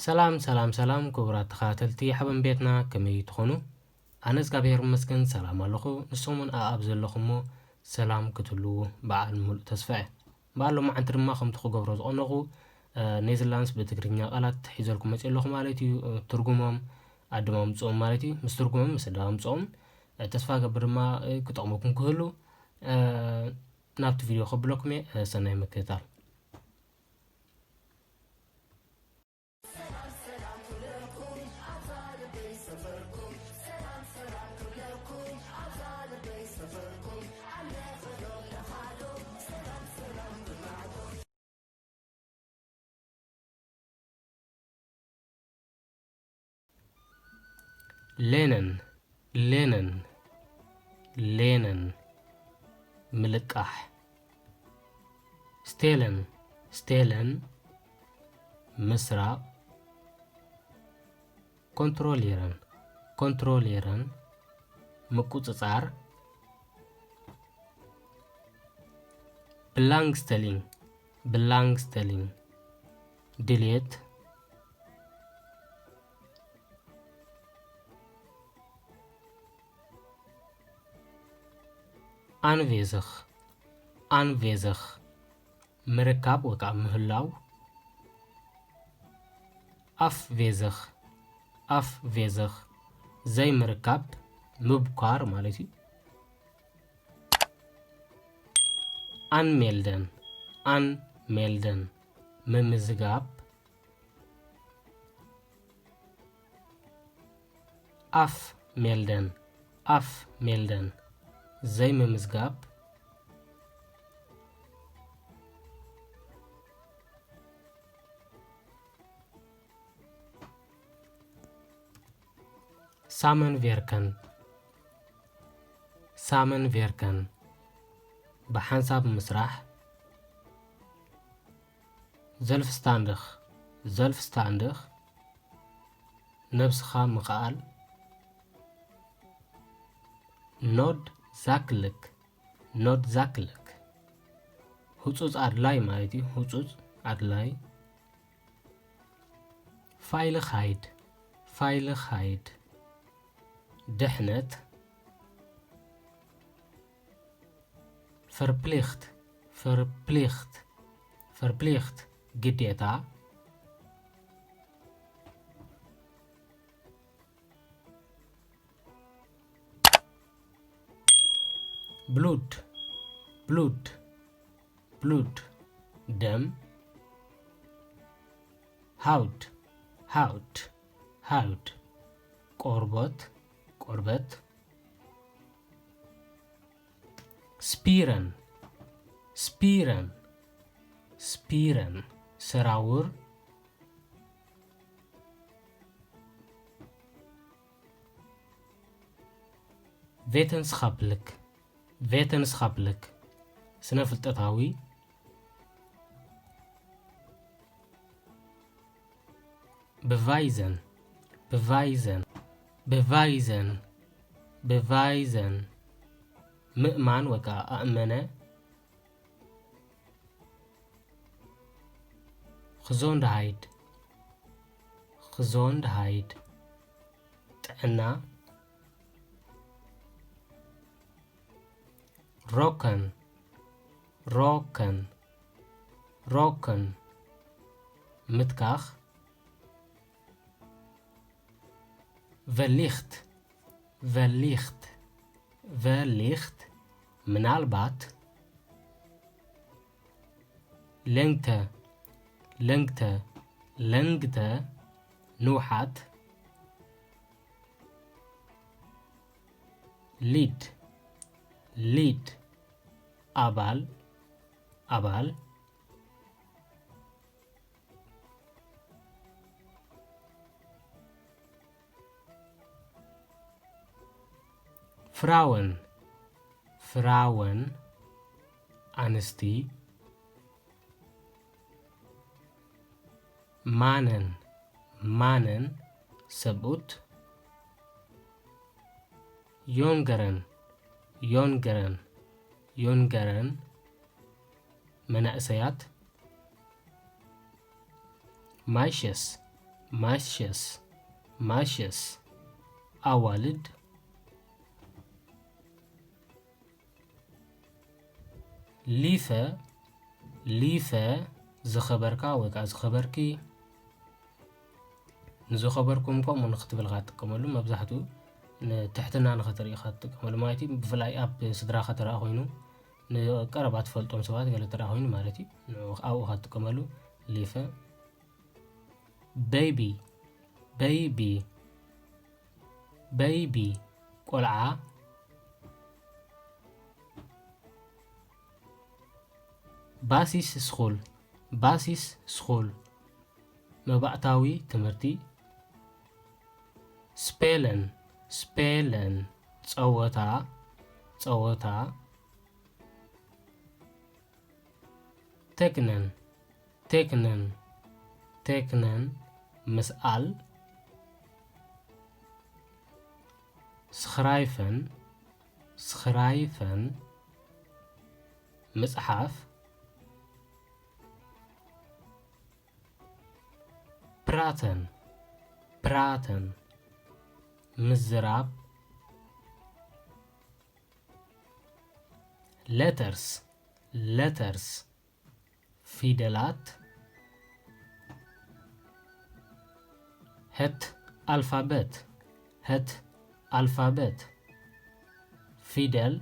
ሰላም ሰላም ሰላም ክቡራት ተኸታተልቲ ሓበን ቤትና፣ ከመይ ትኾኑ? ኣነ እግዚኣብሔር ይመስገን ሰላም ኣለኹ። ንስኹም እውን ኣኣብ ዘለኹሞ ሰላም ክትህልዉ በዓል ሙሉእ ተስፋ እየ። በዓል ሎማዓንቲ ድማ ከምቲ ክገብሮ ዝቐነኹ፣ እ፣ ኔዘርላንድስ ብትግርኛ ቃላት ሒዘልኩም መፅእ ኣለኹ ማለት እዩ። እ፣ ትርጉሞም ኣድማ ምፅኦም ማለት እዩ። ምስ ትርጉሞም ምስ ኣድማ ምፅኦም፣ እ፣ ተስፋ ገብር ድማ፣ እ፣ ክጠቕመኩም ክህሉ፣ እ፣ ናብቲ ቪድዮ ከብለኩም እየ። እ፣ ሰናይ ምክትታል። ሌነን፣ ሌነን፣ ሌነን፣ ምልቃሕ። ስቴለን፣ ስቴለን፣ ምስራቕ። ኮንትሮሌረን፣ ኮንትሮሌረን፣ ምቁጽጻር። ብላንግስተሊን፣ ብላንግስተሊን፣ ድሌት። ኣንቬዘኽ፣ ኣንቬዘኽ፣ ምርካብ ወይ ከዓ ምህላው። ኣፍቬዘኽ፣ ኣፍቬዘኽ፣ ዘይምርካብ፣ ምብኳር ማለት እዩ። ኣንሜልደን፣ ኣንሜልደን፣ ምምዝጋብ። ኣፍሜልደን፣ ኣፍሜልደን፣ ዘይምምዝጋብ። ሳመንቬርከን፣ ሳመንቬርከን፣ ብሓንሳብ ምስራሕ። ዘልፍስታንድኽ፣ ዘልፍስታንድኽ፣ ነብስኻ ምኽኣል። ኖድዛክልክ፣ ኖድዛክልክ፣ ህጹጽ ኣድላይ ማለት እዩ። ህጹጽ ኣድላይ። ፋይልኻይድ፣ ፋይልኻይድ፣ ድሕነት። ቨርፕሊኽት፣ ቨርፕሊኽት፣ ቨርፕሊኽት፣ ግዴታ። ብሉድ፣ ብሉድ፣ ብሉድ፣ ደም። ሃውት፣ ሃውት፣ ሃውት፣ ቆርቦት፣ ቆርበት። ስፒረን፣ ስፒረን፣ ስፒረን፣ ሰራውር። ቬተንስኻፕልክ፣ ቬተንስኻፕልክ፣ ስነ-ፍልጠታዊ። ብቫይዘን፣ ብቫይዘን፣ ብቫይዘን፣ ብቫይዘን፣ ምእማን ወይ ከዓ ኣእመነ። ክዞንድሃይድ፣ ክዞንድሃይድ፣ ጥዕና። ሮከን፣ ሮከን፣ ሮከን፣ ምትካኽ። ቨሊኽት፣ ቨሊኽት፣ ቨሊኽት፣ ምናልባት። ለንግተ፣ ለንግተ፣ ለንግተ፣ ንውሓት። ሊድ፣ ሊድ፣ ኣባል፣ ኣባል። ፍራወን፣ ፍራወን፣ ኣንስቲ። ማነን፣ ማነን፣ ሰብኡት። ዮንገረን፣ ዮንገረን፣ ዮንገረን፣ መናእሰያት። ማይሸስ፣ ማሽስ፣ ማሽስ፣ ኣዋልድ። ሊፈ፣ ሊፈ፣ ዝኸበርካ ወይ ከዓ ዝኸበርኪ። ንዝኸበርኩም ከምኡ ንክትብል ኢኻ ትጥቀመሉ። መብዛሕትኡ ንትሕትና ንኽትርኢ ኢኻ ትጥቀመሉ ማለት እዩ። ብፍላይ ኣብ ስድራኻ ተረኣ ኮይኑ፣ ንቀረባ ትፈልጦም ሰባት ገለ ተረኣ ኮይኑ ማለት እዩ። ንኡ-፣ ኣብኡ ኢኻ ትጥቀመሉ። ሊፈ። ቤቢ፣ ቤቢ፣ ቤቢ፣ ቆልዓ። ባሲስ ስኹል፣ ባሲስ ስኹል፣ መባእታዊ ትምህርቲ። ስፔለን፣ ስፔለን፣ ጸወታ፣ ጸወታ። ቴክነን፣ ቴክነን፣ ቴክነን፣ ምስኣል። ስኽራይፈን፣ ስኽራይፈን፣ ምጽሓፍ። ፕራተን፣ ፕራተን፣ ምዝራብ። ሌተርስ፣ ሌተርስ፣ ፊደላት። ሄት ኣልፋበት፣ ሄት ኣልፋበት፣ ፊደል።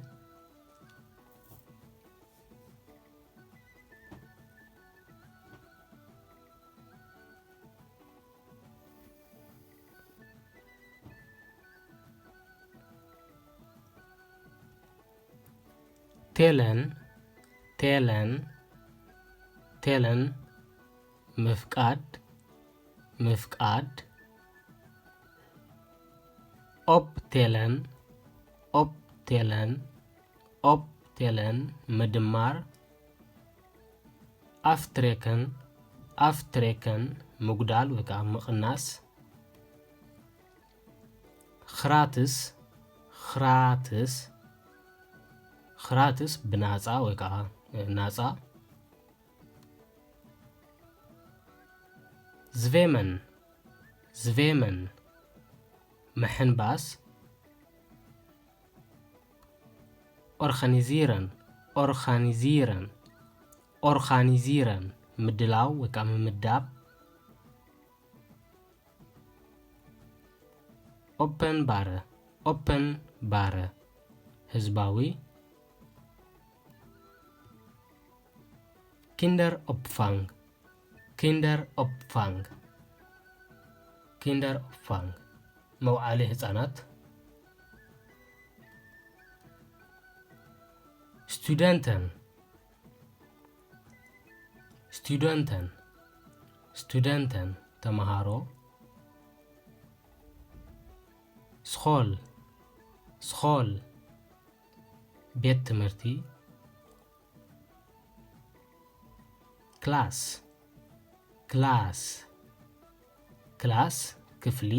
ቴለን፣ ቴለን፣ ቴለን፣ ምፍቃድ፣ ምፍቃድ። ኦፕ ቴለን፣ ኦፕ ቴለን፣ ኦፕ ቴለን፣ ምድማር። ኣፍትሬከን፣ ኣፍትሬከን፣ ምጉዳል ወይ ከዓ ምቕናስ። ኽራትስ፣ ኽራትስ፣ ኽራትስ ብናጻ ወይ ከዓ ናጻ። ዝቬመን፣ ዝቬመን፣ ምሕንባስ። ኦርጋኒዚረን፣ ኦርጋኒዚረን፣ ኦርጋኒዚረን፣ ምድላው ወይ ከዓ ምምዳብ። ኦፐን ባረ፣ ኦፐን ባረ፣ ህዝባዊ። ኪንደር ኦፕፋንግ፣ ኪንደር ኦፕፋንግ፣ ኪንደር ኦፕፋንግ፣ መውዓሊ ህጻናት። ስቱደንተን፣ ስቱደንተን፣ ስቱደንተን፣ ተመሃሮ። ስኾል፣ ስኾል፣ ቤት ትምህርቲ። ክላስ፣ ክላስ፣ ክላስ፣ ክፍሊ።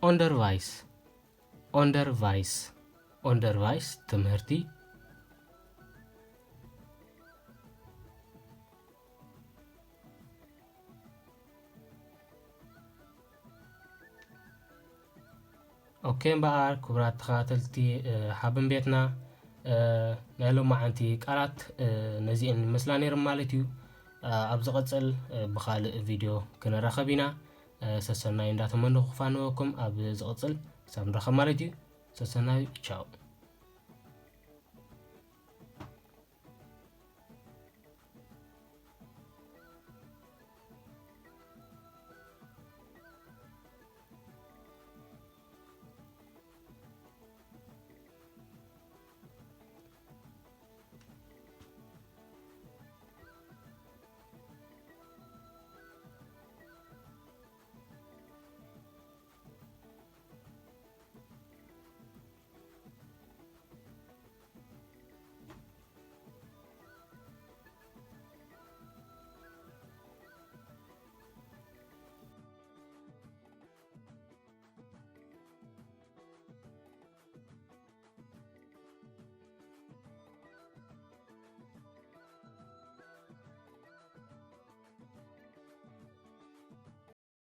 ኦንደርቫይስ፣ ኦንደርቫይስ፣ ኦንደርቫይስ፣ ትምህርቲ። ኦኬ እምበኣር ክቡራት ተኸታተልቲ፣ እ፣ ሓበን ቤትና፣ እ፣ ናይ ሎማዓንቲ ቃላት፣ እ፣ ነዚአን ይመስላ ነይረን ማለት እዩ። እ፣ ኣብ ዝቐጽል፣ እ፣ ብኻልእ ቪድዮ ክንራኸብ ኢና። እ፣ ሰሰናዩ እንዳተመነኹ ክፋንወኩም ኣብ ዝቐጽል ክሳብ ንራኸብ ማለት እዩ። ሰሰናዩ፣ ቻው።